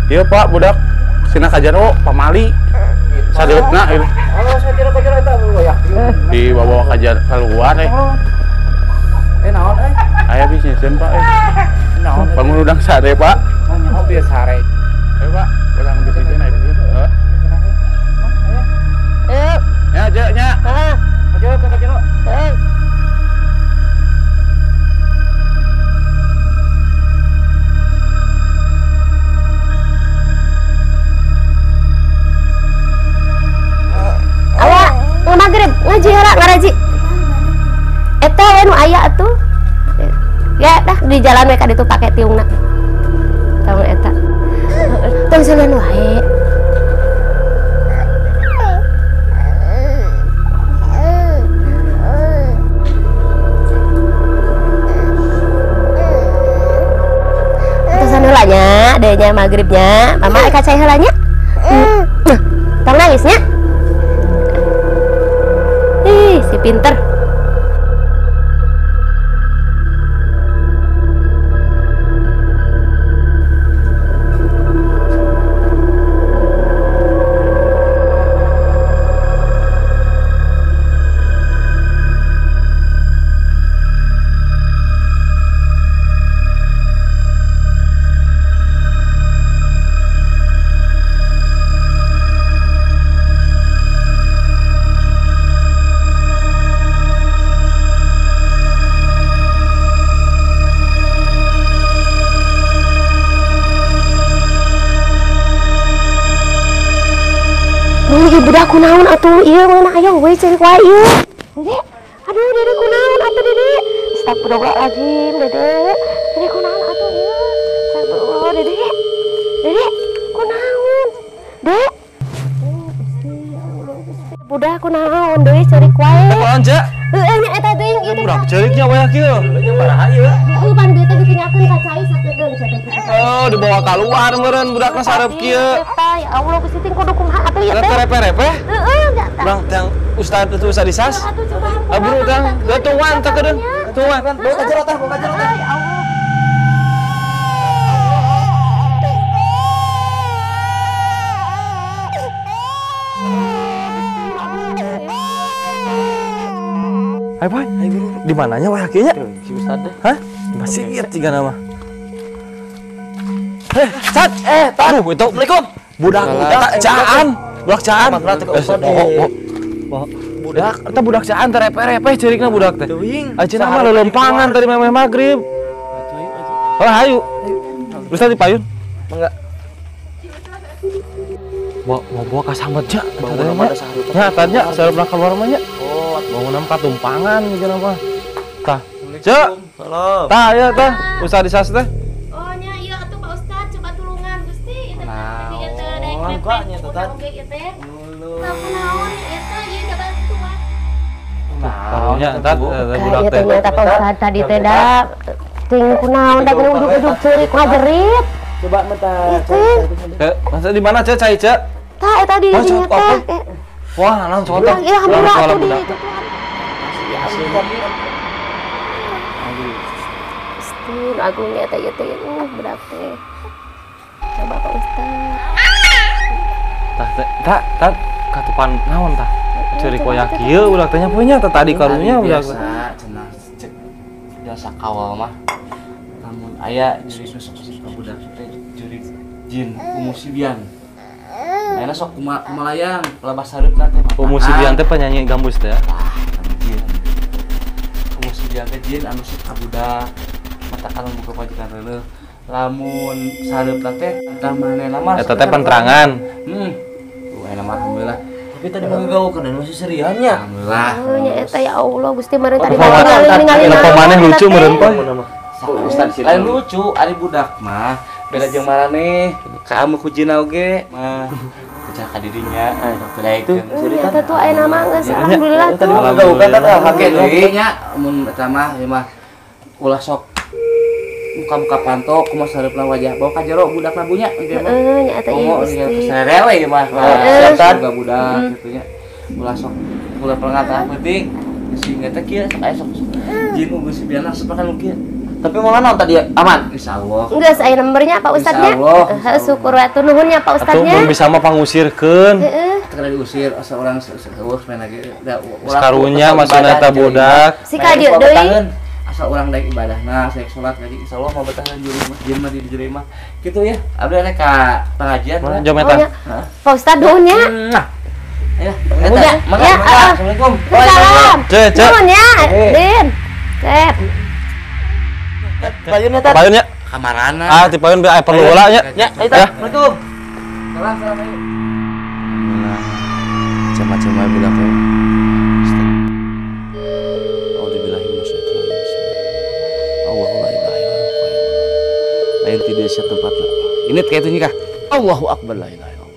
Iya Pak, budak sina ka jero pamali. Sadeupna ieu. Oh, saya kira ka jero eta ya. Dibawa ka jero keluar eh. Eh naon eh? Aya bisniskeun Pak eh. Naon? Bangun udang sare Pak. Oh, nyaho bieu sare. Ayo Pak, urang bisniskeun aya bisnis. Heeh. Eh. Nya je nya. Heeh. Ka jero ka jero. Heeh. Awak maghrib ngaji heula ngaraji. Eta we nu aya atuh. Ya dah di jalan we ka ditu pake tiungna. Tong eta. Tong seuleun wae. Atusan heula nya, deunya maghribnya. Mama ka cai heula nya. Tong nangisnya. Ih, si pinter. Budak kunaon atuh ieu mana aya we ceurik wae ieu. Dede, aduh dede kunaon atuh dede. Astagfirullahaladzim dede. Dede kunaon atuh ieu. Astagfirullah dede. Dede kunaon? Dek. Gusti ya Allah Gusti. Budak kunaon deui ceurik wae. Kunaon je? Heueuh nya eta teuing ieu teh. Budak ceuriknya wae kieu. Nya baraha ieu. Heueuh pan beuh teh ditinggalkeun ka cai sakedeung cenah teh. Oh, dibawa keluar meureun budakna sarep kieu. Ya Allah Gusti ting kudu kumaha atuh ieu teh. Repe-repe? Heueuh nya tah. Urang tang ustad itu ustad disas. Abru tang tungguan teh kedeung. Tungguan. Bawa ka jero tah, bawa ka jero tah. Ya Allah. Ayo, Boy. Di mananya wah kieu nya? Si ustad deh. Hah? Masih ieu tiga nama. Eh, Sat. Eh, aduh, itu. Assalamualaikum. Budak caan, budak caan. Budak, eta budak caan teh repe-repe ceurikna budak teh. Ayeuna mah lelempangan tadi memeh magrib. Oh, hayu. Ustad dipayun. Mangga. Bawa ka sambat ja. Nya tanya sareupna keluar mah nya. Oh, bangunan katumpangan gitu mah. Tah. Cek. Tah ya tah, Ustad disas teh. Oh nya ieu atuh Pak Ustad coba tulungan Gusti ieu teh ieu teh daek repe ieu teh. Tah kunaon ieu teh ieu da bantuan. Karunya tah budak teh. Ieu teh Pak Ustad tadi teh da ting kunaon da geuning ujug-ujug ceurik ngajerit. Coba meta. Cek, masa di mana Cek cai Cek? Tah eta di dinya teh. Wah, naon contoh. Iya, alhamdulillah atuh di itu. Gusti, agungnya teh ieu teh budak teh. Coba Pak Ustad. Tah tah tah katupan naon tah? Ceurik waya kieu budak teh nya poe nya teh tadi karunya budak. Biasa cenah cek biasa kawal mah. Lamun aya jurik nu sok ka budak teh jurik jin Umusibian. Ayeuna sok kumalayang pelabah sareupna teh. Umusibian teh penyanyi gambus teh ya. Tah, jin. Umusibian teh jin anu sok ka budak mata kalung buka pajikan reuleuh. Lamun sareupna teh tah manehna mah eta teh penterangan. Tuh ayeuna mah alhamdulillah. Tapi tadi mah gaukeun dan masih seriannya. Alhamdulillah. Oh nya eta ya Allah Gusti meureun tadi ningali maneh lucu meureun poe. Lain lucu ari budak mah beda jeung maraneh ka amu ku jina oge mah pecah ka dirinya daekeun. Eta tuh ayeuna mah geus alhamdulillah tuh. Tadi mah gaukeun teh hake deui nya mun eta mah ieu mah ulah sok muka-muka panto kumaha sareupna wajah bawa ka jero budakna bunya heeh nya eta ieu Gusti. Sarerewe ieu mah. Siap budak kitu nya. Ulah sok ulah pelengat penting sehingga teh kieu sok aya sok jin uga si biana sok kan kieu. Tapi mau naon tadi aman? Insyaallah. Enggak, saya nomornya Pak Ustadznya. Heeh, syukur atuh nuhun nya Pak Ustadznya. Atuh mun bisa mah pangusirkeun. Heeh. Teu diusir asa urang seueuh main lagi. Karunya maksudna eta budak. Si ka dieu deui. Asal urang daek ibadahna, saya salat lagi insyaallah mau betahan juri mah, jin mah di juri mah. Kitu ya. Abdi rek ka pengajian. Jom eta. Pak Ustadz nuhun nya. Ya, udah. Ya, assalamualaikum. Waalaikumsalam. Nuhun ya, Din. Sep. Payun eta. Payun nya. Kamarana. Ah, ti payun aya perlu heula nya. Ya, assalamualaikum. Salam, salam ayo. Macam-macam wae budak teh. Auzubillahi minasyaitonir rajim. Allahu la ilaha illa huwa. Lain ti desa tempatna. Ini kayak itu nih kah? Allahu akbar la ilaha illallah.